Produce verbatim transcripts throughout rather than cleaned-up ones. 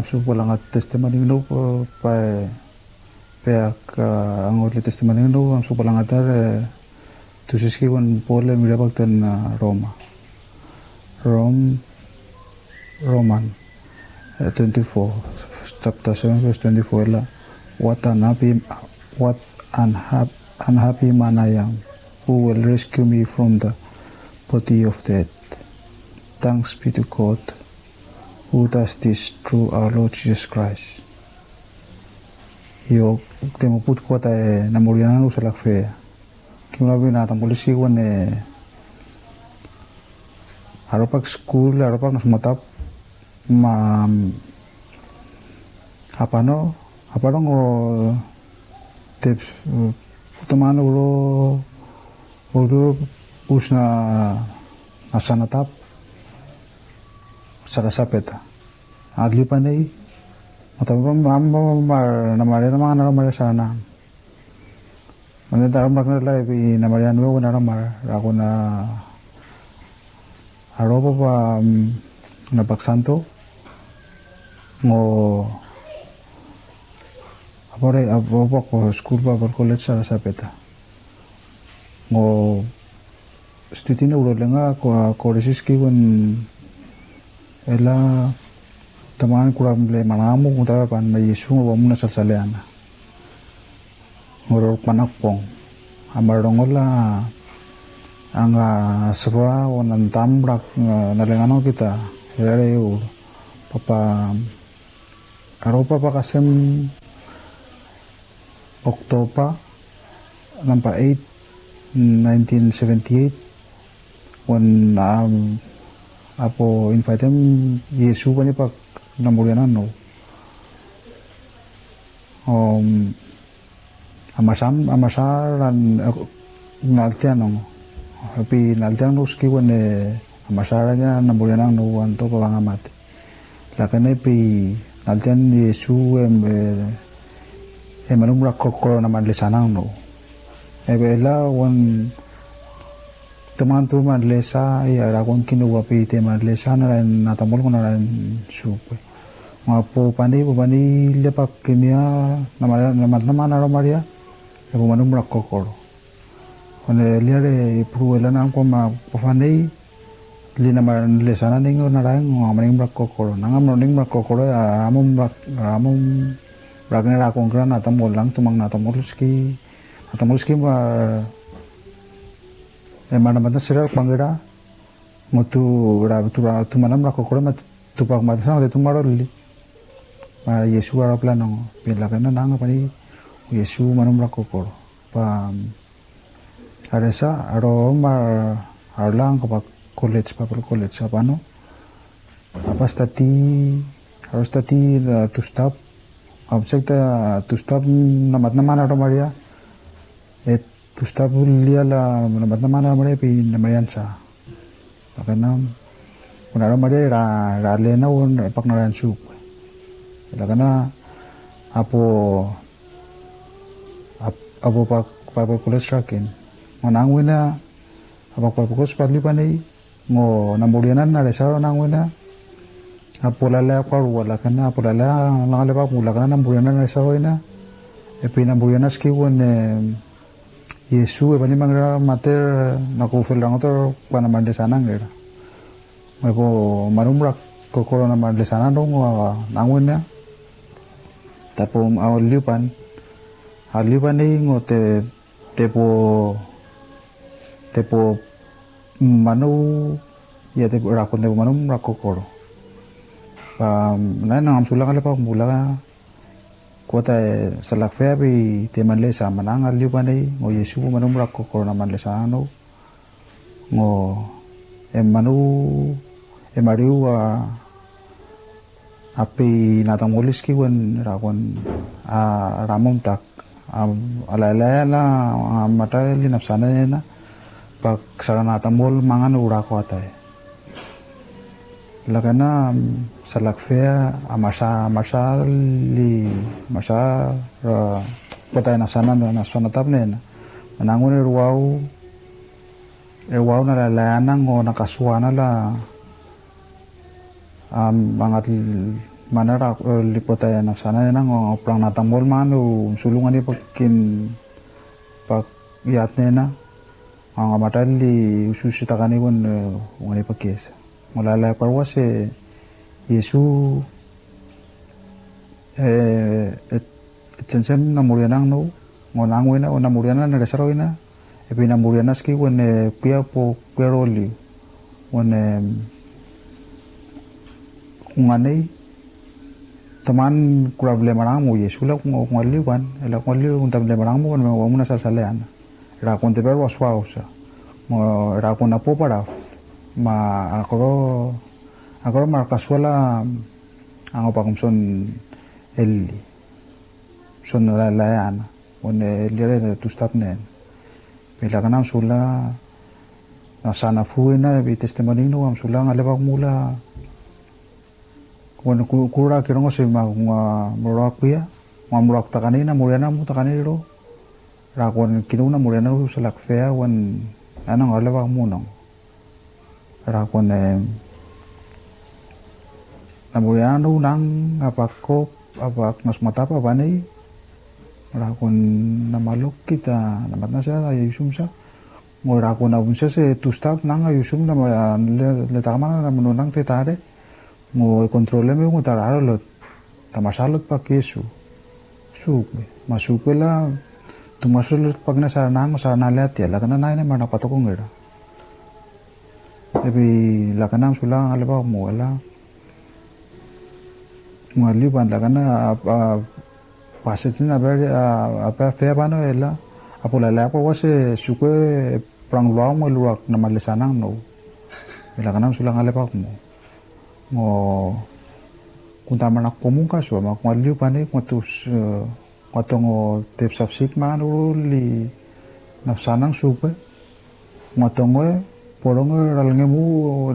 Sufala ngat testimoni no bae, bae ak ango le testimoni no am sufala ngat are tu siski wan Pol em ira bak tan Roma. Rom, Roman twenty-four, chapter seven, verse twenty-four ela, what an happy, what an hap, unhappy man I am, who will rescue me from the body of death. Thanks be to God, who does this through our Lord Jesus Christ. Io, te mo put kota e na moriana no salak fe. Kim la vina ta molisi wan e aropak skul, aropak na sumatap ma apano, apano ngo te putamano uro uro us na na sanatap sarasapeta. Alipanei mata mama mar na mare na manga na mare sana. Mane ta romar na lai pi na mare anu na romar ra kona aropa pa na pak santo ngo apore apopa ko skul pa por kolej sarasapeta. Ngo studi na uro lenga ko ko resiski wan ela taman kura mle mangamu kung tawe pan ma Iesu ngo wamu na salsaleana. Ngo ror panak pong ama rongola anga sava wan antam rak na lenga no kita. Era re ur papa aropa pa kasem Oktoba namba eight, nineteen seventy eight, wan apo invaetem Iesu bani pak na muriana no. Amasam amasa ran naltian nong. Pi naltian no ski wan amasa ran ya na muriana no wan topa vanga mati. Lakane pi naltian Iesu em e manum ra kokoro na manle sanang no. E be la wan teman tu manle sa ia ra kon kino ua pi te manle sa na ran na tamol kona ran supe. Nga po pani po pani lepak kinia na mana na mana na romaria. E po manum ra kokoro. One lia re Ipru e la nang ko ma pafanei li na manle sana ningo na raeng ngo amaning mrak kokoro nanga amaning mrak kokoro amom mrak amom mrak ne ra kongkra na tamol lang tumang na tamol ski na tamol ski ma e mana mata sira pangira ngo tu ra tu ra tu mana mrak kokoro ma tupak mata sana tu maroli ma Iesu ara plan ngo pin lakana nanga pani Iesu manum mrak kokoro pa Aresa aro ma arlang kapa kolej papal kolej apano apa stati aro stati tu stap. Absek ta tu stap namat naman aro maria e tu stap lia la namat naman aro maria pi na marian sa. Lakana un aro maria ra ra lena un pak na ran sup. Lakana apo apo pak pak kolej rakin. Ngo nang wina apak pak kolej pak lipa nei ngo na muriana na resa ro nang wina. Apo lala apak rua lakana apo lala langa lepak mu lakana na muriana na resa ro ina. Epi na muriana ski wen Iesu e bani mangira mater na ko fel rangotor kwa na mande sana ngira. Me ko manum rak kokoro na mande sana dong wa nangwin ya. Tapo a liupan a liupan nei ngo te tepo tepo manu ya tepo rakon tepo manum rak kokoro. Nai nangam sulanga lepak mulanga Kota e salak fea pi te manle sa manang a liu pane ngo Iesu po manum rak kokoro na manle sa no. Ngo e manu e mariu a api na tamoli ski wen rakon a ramom tak a laelae la a mata li nap sana ena. Pak sara na tamol mangan ura kotae. Lakana salak fea a masa masa li masa ra kotae na sana na sana tap nena. Manangun e ruau e ruau na la lana ngo na kasuana la a mangat Mana ra, eh, lipota ya na sana ya na ngo, ngo prang na tamol man u sulu ngani pakin pak yat nena. Ngo, ngo mata li usus takani wan, eh, ngani pakis. Ngo lala parwa se Yesu, eh, et, et sensem na murianang no. Ngo nang wena, na murianang na resaro ina. Epi na murianang ski wan, eh, pia po, pia roli. Wan, em, kunganei. Taman kura bele marang mo Yesu la kunga, kunga liu wan. Ela kunga liu unta bele marang mo wan, mo muna sal saleana. Era kon te ber waswa usa. Mo era kon apo para. Ma akoro, akoro mar kaswala, ango pakum son eli. Son la, la ana. Wan, eh, lere tu stap nen. Pe lakan am sula, na sana fu ina, bi testimoni no am sula ngale bak mula. Wan ku, kura kirong se ma, ma, mura kuya, ma mura takani na muriana mu takani ro. Ra kon kino na muriana ru salak fea, wan, ana ngale bak mu nong. Ra kon, em, na muriana ru nang, apak kop, apak nas matap, apa nei. Ra kon na malok kita, na matna sa, a yusum sa. Ngo ra kon na bunsa se tu stap nang a yusum na ma, le, le tamana na mano nang te tare. Ngo e kontrol em ngo tara aro lot. Tama sa lot pak Yesu. Suk, ma suk la, tuma sa lot pak na sa nang, sa na le atia, la kana na ina mana patoko ngera. Ebi la kana sula ngale bak mo la. Ngo liu ban la kana, a, a, Paset sin a ber, a, a ber fea bano ela. A pola la ko wase sukue prang luau mo luak na male sanang no. Ela kana sula ngale bak mo. Ngo kunta mana komung kasua, ma kunga liu bane, kunga tus, eh, kunga tongo tep sap sik ma no li na sanang sukue. Ngo tongo e, porongo e, ralenge mu,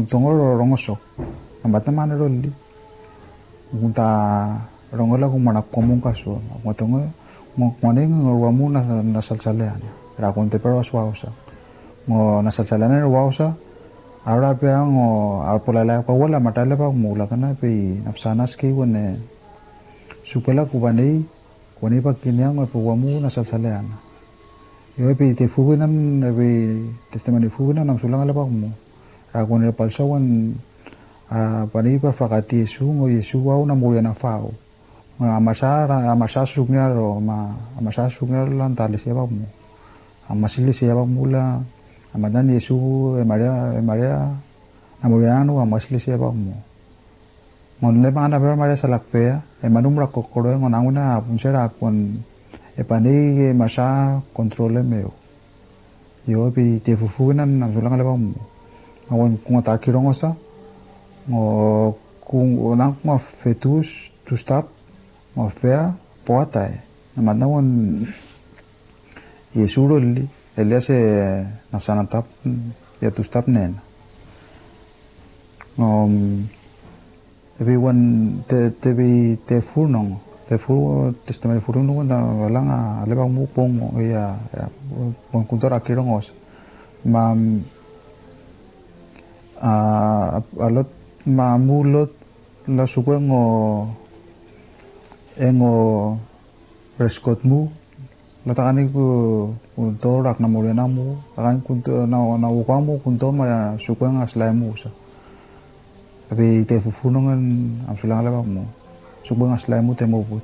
tongo e, rongo sok. Nambat na mane roli. Ngunta rongo la kumana komung kasua. Ngo tongo e, ngo, ngo neng, ngo rua mu na, na salsalean. Ra kon te per waswa usa. Ngo na salsalean e rua usa. Ara pe ngo, a pola la pa wala matale pa mula kana pe i nafsanas ke wane. Supela kubanei, Kone i pakin ya ngo e pe wamu na salsaleana. Yo e pe i te fufunan, e pe i testimoni fufunan am sulang ale bak mo. Ra kone palsa wan, a, pani i pa fakati Yesu, ngo Yesu wau na muriana fau. Ngo a masa, a masa suknia ro, ma, a masa suknia ro lan tali sia bak mo. A masili sia bak mo la, a matan Yesu, e Maria, e Maria, na muriana no, a masili sia bak mo. Ngo le mangana bera Maria salak pea, e manum ra kokoro e ngo nanguna a punse ra kon e pani e masa kontrol e meo. Yo e pe i te fufunan am sulang ale bak mo. Ma wan kunga taki rongo sa, ngo kung, nang kunga fetus, tu stap, ngo fea, poata e. Na matan wan Yesu roli, Elias e nafsana tap, ya tu stap nena. Um, e pe i wan te, te pe i te furnong, te fur, testimoni furnong na langa, ale bak mu pong, ya, ya, wan kunta ra kirongos. Ma, a, a lot, ma mu lot, la sukue ngo, e ngo, Reskot mu, la takani ku, kunto rak na muriana mu, takani kunto, na, na wokwa mu, kunto ma ya sukue nga slai mu sa. Tapi te fufunong en am sulang ale bak mu, sukue nga slai mu te mo but.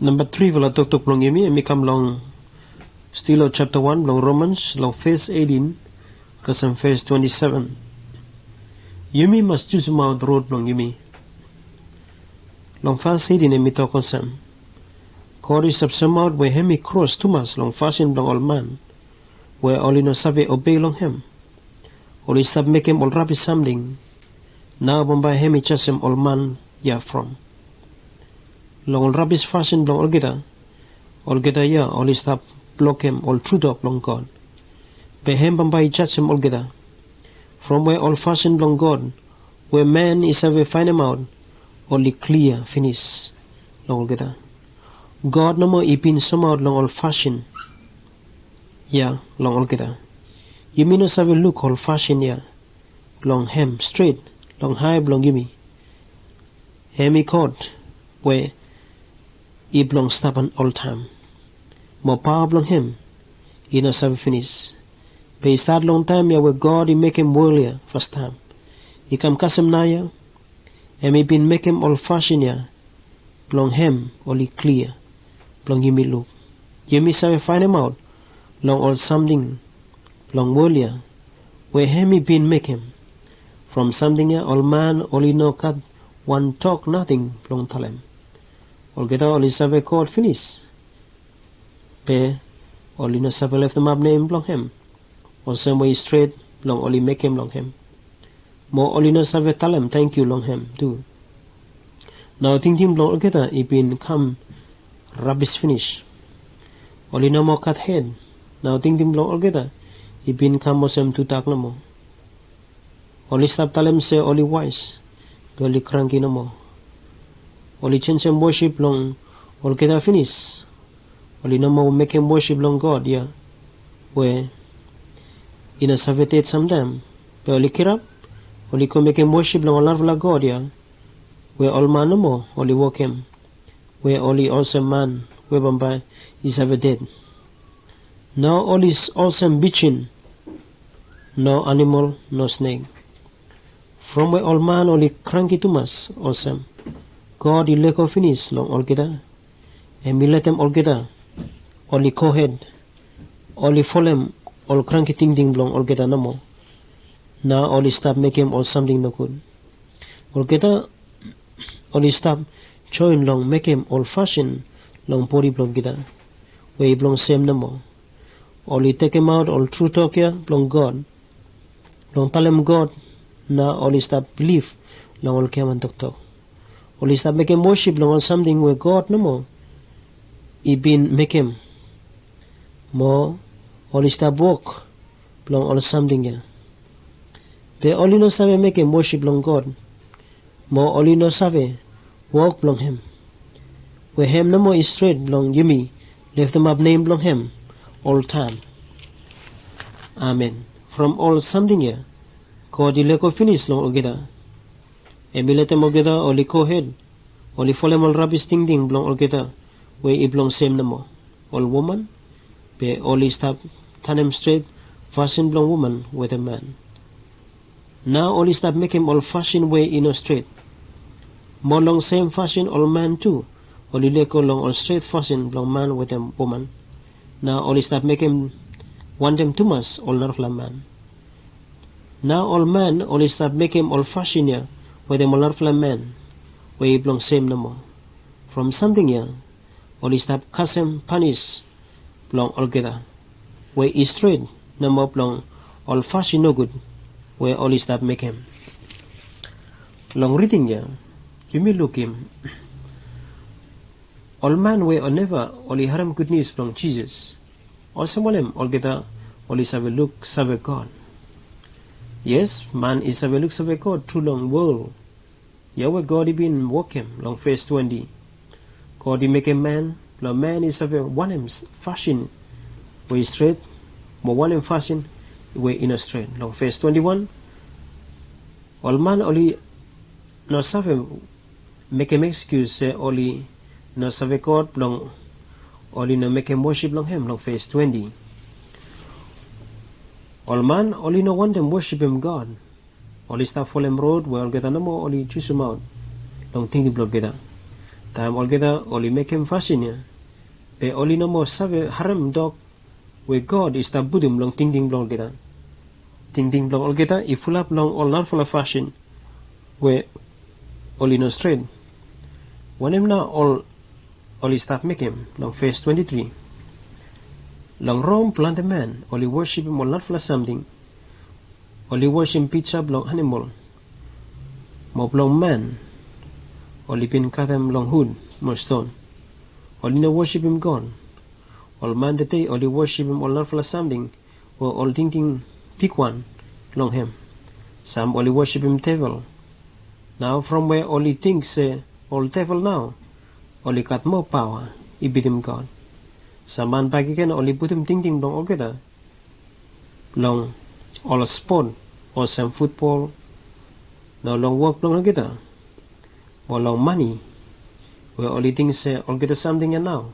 Namba trifala toktok blong yumi em i kam long stil long japta wan blong Romans long ves eighteen kasem ves twenti seven. Yumi mas jusimaot rod blong yumi. Long ves eighteen em i tok olsem, God i stap soemaot we hem i kros tumas long fasin blong ol man we oli no save obei long hem. Oli stap mekem ol rabis samting. Nao bambae hem i jajem ol man ya from. Long ol rabis fasin blong olgeta, olgeta ya oli stap blokem ol tru tok blong God. Be hem bambae i jajem olgeta. From we ol fasin blong God we man i save faenemaot oli klia finis long olgeta. God nomo i bin soemaot long ol fasin ya long olgeta. Yumi no save luk ol fasin ya blong hem stret long hae blong yumi. Hem i God we i blong stap oltaem. Mo paoa blong hem i no save finis. Be i stat long taem ya we God i mekem wol ya fastaem. I kam kasem naoia, hem i bin mekem ol fasin ya blong hem oli klia blong yumi luk. Yumi save faenemaot long ol samting blong wol ya we hem i bin mekem. From samting ya ol man oli no gat wan tok nating blong talem. Olgeta oli save God finis. Be oli no save leftemap nem blong hem olsem we i stret blong oli mekem long hem. Mo oli no save talem tangkiu long hem tu. Nao tingting blong olgeta i bin kam rabis finis. Oli no moa gat hed. Nao tingting blong olgeta i bin kam olsem tudak nomo. Oli stap talem se oli waes, be oli kranki nomo. Oli jenjem wosip blong olgeta finis. Oli no moa mekem wosip blong God ya we i no save ded samtaem. Be oli kirap, oli go mekem wosip blong ol narafala god ya we ol man nomo oli wokem, we oli olsem man we bambae i save ded. Nao oli olsem bijin, no animol, no snek. From we ol man oli kranki tumas olsem, God i lego finis long olgeta. Hem i letem olgeta oli gohed, oli folem ol kranki tingting blong olgeta nomo. Nao oli stap mekem ol samting nogud. Olgeta oli stap joen long mekem ol fasin long bodi blong olgeta we i blong sem nomo. Oli tekemaot ol tru tok ya blong God, blong talem God, nao oli stap bilif long ol giaman toktok. Oli stap mekem wosip long ol samting we God nomo i bin mekem. Mo oli stap wok blong ol samting ya. Be oli no save mekem wosip blong God. Mo oli no save wok blong hem. We hem nomo i stret blong yumi leftemap nem blong hem oltaem. Amen. From ol samting ya, God i lego finis long olgeta. Hem i letem olgeta oli gohed oli folem ol rabis tingting blong olgeta we i blong sem nomo. Ol woman, be oli stap tanem stret fasin blong woman wetem man. Nao oli stap mekem ol fasin we i no stret. Mo long sem fasin ol man tu oli lego long ol stret fasin blong man wetem woman. Nao oli stap mekem wantem tumas ol narafala man. Nao ol man oli stap mekem ol fasin ya wetem ol narafala man we i blong sem nomo. From samting ya oli stap kasem panis blong olgeta we i stret nomo blong ol fasin nogud we oli stap mekem. Long riding ya yumi lukim ol man we ol neva oli harem gudnius blong Jisas. Olsem wanem olgeta oli save luksave God? Yes, man i save luksave God tru long wol ya we God i bin wokem long ves twenti. God i mekem man blong man i save wanem fasin we i stret mo wanem fasin we i no stret. Long ves twenti wan, ol man oli no save mekem ekskius se oli no save God blong oli no mekem wosip long hem. Long ves twenti, ol man oli no wantem wosipim God. Oli stap folem rod we olgeta nomo oli jusimaot long tingting blong olgeta. Taem olgeta oli mekem fasin ya, be oli no moa save harem tok we God i stap putum long tingting blong olgeta. Tingting blong olgeta i fulap long ol narafala fasin we oli no stret. Wanem nao ol oli stap mekem? Long ves twenti tri, long Rom plante man oli wosipim ol narafala samting. Oli wosipim pija blong anamol mo blong man oli bin katem long wud mo ston. Oli no wosipim God. Ol man tede oli wosipim ol narafala samting we ol tingting bigwan long hem. Sam oli wosipim devel. Nao from we oli ting se ol devel nao oli gat moa paoa i bitim God, sam man bakegen oli putum tingting blong olgeta long ol spot olsem futbol, no long wok blong olgeta, o long mane we oli ting se olgeta samting ya nao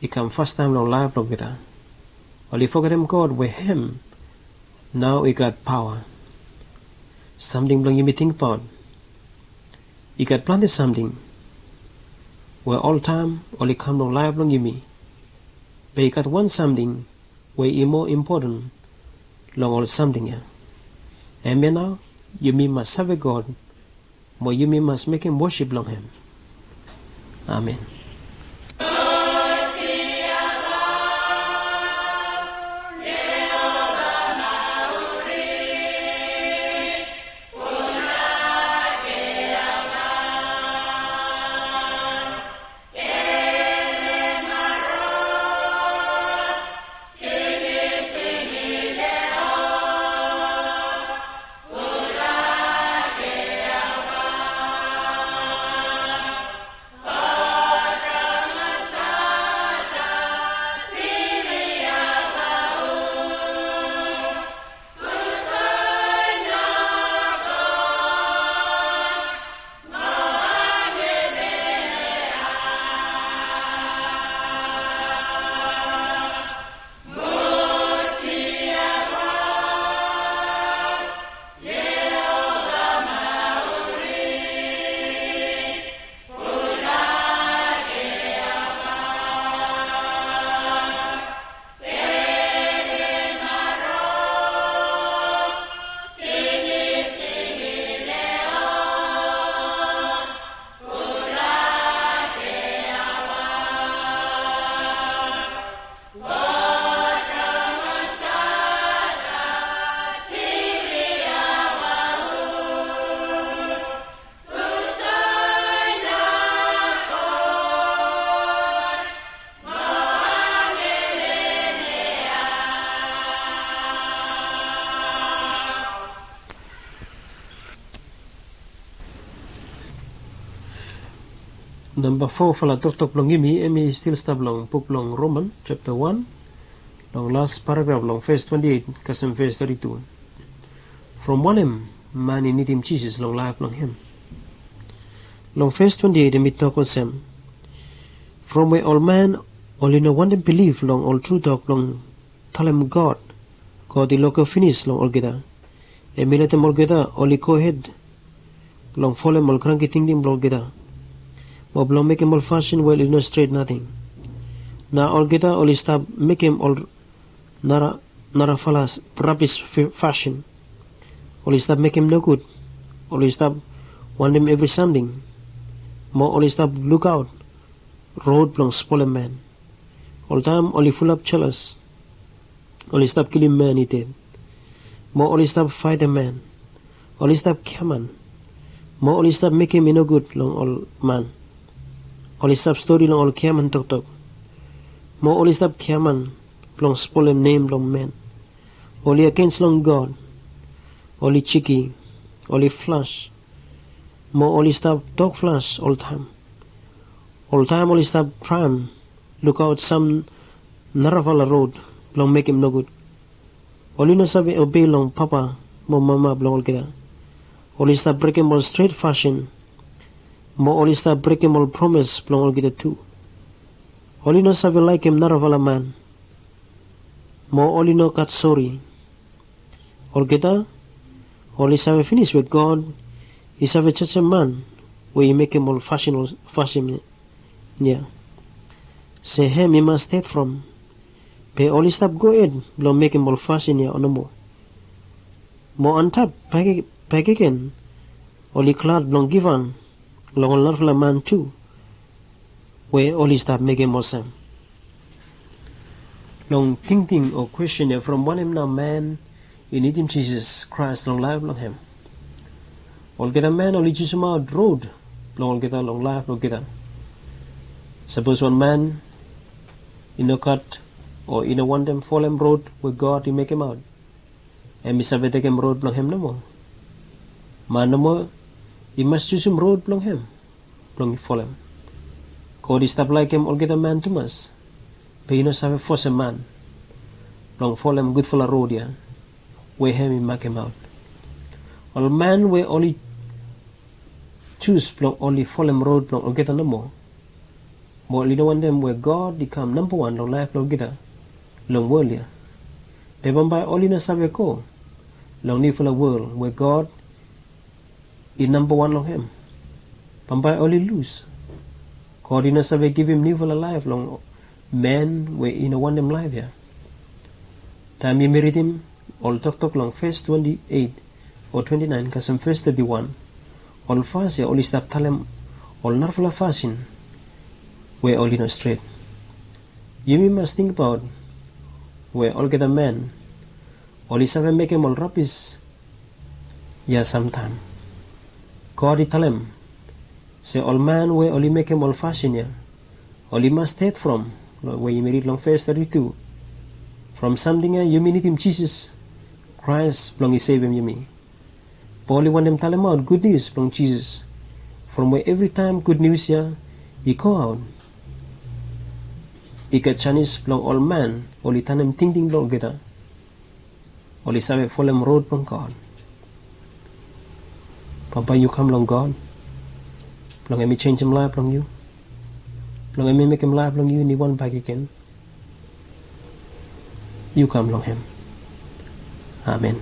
i kam fastaem long laef blong olgeta. Oli fogetem God we hem nao i gat paoa. Samting blong yumi tingbaot, i gat plante samting we oltaem oli kam long laef blong yumi. Be i gat wan samting we i moa impoten long ol samting ya. Hemia nao, yumi mas save God mo yumi mas mekem wosip long hem. Amen. Namba fofala toktok blong yumi, hemi stil stap long buk blong Roman japta wan, long las paragraf long ves twenti eit kasem ves teti tu. From wanem man i nidim Jisas long laef blong hem? Long ves twenti eit hemi tok olsem, from we ol man oli no wantem bilif long ol tru tok blong talem God, God i lego finis long olgeta. Hemi letem olgeta oli gohed blong folem ol kranki tingting blong olgeta, mo blong mekem ol fasin we oli no stret nating. Nao olgeta oli stap mekem ol nara, narafala rabis fasin. Oli stap mekem nogud. Oli stap wantem evri samting, mo oli stap lukaot rod blong spolem man. Oltaem oli fulap jelas. Oli stap kilim man i ded, mo oli stap faetem man. Oli stap giaman, mo oli stap mekem i nogud long ol man. Oli stap stori long ol giaman toktok, mo oli stap giaman blong spolem nem blong man. Oli agens long God. Oli jiki. Oli flas, mo oli stap tok flas oltaem. Oltaem oli stap traem lukaot sam narafala rod blong mekem nogud. Oli no save obei long papa mo mama blong olgeta. Oli stap brekem ol stret fasin, mo oli stap brekem ol promes blong olgeta tu. Oli no save laekem narafala man, mo oli no gat sori. Olgeta oli save finis we God i save jajem man we i mekem ol fasin ol fasin ya, se hem i mas stet from. Be oli stap gohed blong mekem ol fasin ya nomo. Mo antap bakegen oli glad blong givhan long ol narafala man tu we oli stap mekem olsem. Long tingting o kwesten ya, from wanem nao man i nidim Jisas Kraes long laef blong hem? Olgeta man oli jusimaot rod blong olgeta long laef blong olgeta. Sapos wan man i no gat o i no wantem folem rod we God i mekemaot, hem i save tekem rod blong hem nomo. Man nomo i mas jusum rod blong hem blong i folem. God i stap laekem olgeta man tumas, be i no save fosem man blong folem gudfala rod ya we hem i makemaot. Ol man we oli jus blong oli folem rod blong olgeta nomo, mo oli no wantem we God i kam nambawan long laef blong olgeta long wol ya, be bambae oli no save go long niufala wol we God i nambawan long hem. Bambae oli lus. God i no save givim niufala laef long man we i no wantem laef ya. Taem yumi ridim ol toktok long fes twenti eit o twenti naen kasem fes teti wan, ol vas ya oli stap talem ol narafala fasin we oli no stret. Yumi mas tingbaot we olgeta man oli save mekem ol rabis ya samtaem. God i talem se ol man we oli mekem ol fasin ya oli mas stet from, we yumi rid long fes teti tu. From samting ya yumi nidim Jisas Kraes blong i sevem yumi. Pol i wantem talemaot gudnius blong Jisas from we evritaem gudnius ya i goaot, i gat janis blong ol man oli tanem tingting blong olgeta. Oli save folem rod blong God. Bambae yu kam long God blong em i jenjem laef blong yu, blong em i mekem laef blong yu niwan bakegen. Yu kam long hem. Amen.